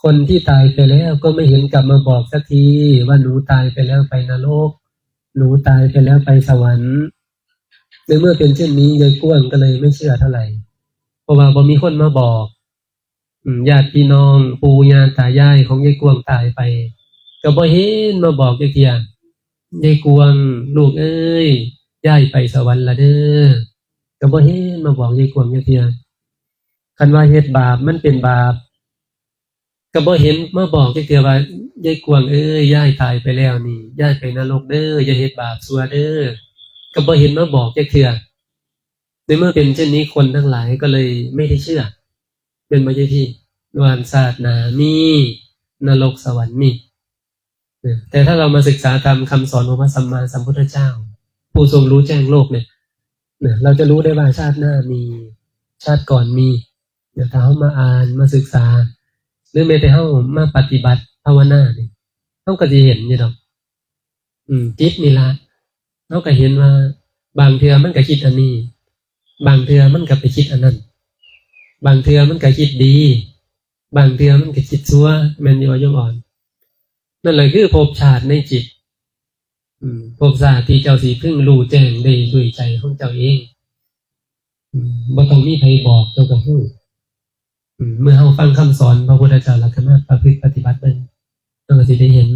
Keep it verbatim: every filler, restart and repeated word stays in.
คนที่ตายไปแล้วก็ไม่เห็นกลับมาบอกสักที ว่าหนูตายไปแล้วไปนรก หนูตายไปแล้วไปสวรรค์ ในเมื่อเป็นเช่นนี้ ยายกว้างก็เลยไม่เชื่อเท่าไหร่ เพราะว่าบ่มีคนมาบอก อืม ญาติพี่น้อง ปู่ย่าตายายของยายกว้างตายไป ก็บ่เห็นมาบอกจักเทื่อ ยายกว้าง ลูกเอ้ย ยายไปสวรรค์ละเด้อ ก็บ่เห็นมาบอกยายกว้างจักเทื่อ คันว่าเฮ็ดบาปมันเป็นบาป ก็บ่เห็นมาบอกจักเทื่อว่า ยายกว้างเอ้ย ยายตายไปแล้วนี่ ยายไปนรกเด้อ อย่าเฮ็ดบาปชั่วเด้อ ก็บ่เห็นมาบอกจักเทื่อ ในเมื่อเป็นเช่นนี้ คนทั้งหลายก็เลยไม่ได้เชื่อ เป็นบ่ใช่ที่ ว่าชาติหน้ามี นรกสวรรค์มี เนี่ย แต่ถ้าเรามาศึกษาตามคำสอนของพระสัมมาสัมพุทธเจ้า ผู้ทรงรู้แจ้งโลกเนี่ย เนี่ย เราจะรู้ได้ว่าชาติหน้ามี ชาติก่อนมี เนี่ย ถ้าเรามาอ่าน มาศึกษา หรือแม้แต่เรามาปฏิบัติภาวนาเนี่ย เราก็สิเห็นอยู่ดอก อืม จิตนี่ละ เราก็เห็นว่า บางเทื่อมันก็คิดอันนี้ บางเทื่อมันก็ไปคิดอันนั้น บางเทื่อมันก็คิดดี บางเทื่อมันก็คิดชั่ว แม่นอยู่บ่โยมอ่อน นั่นแหละคือภพชาติในจิต อืม ภพชาติที่เจ้าสิพึงรู้แจ้งได้ด้วยใจของเจ้าเอง อืม บ่ต้องมีไผบอก เจ้าก็รู้ อืม เมื่อเราฟังคำสอนพระพุทธเจ้าแล้วก็มาประพฤติปฏิบัติเบิ่ง เราก็สิได้เห็น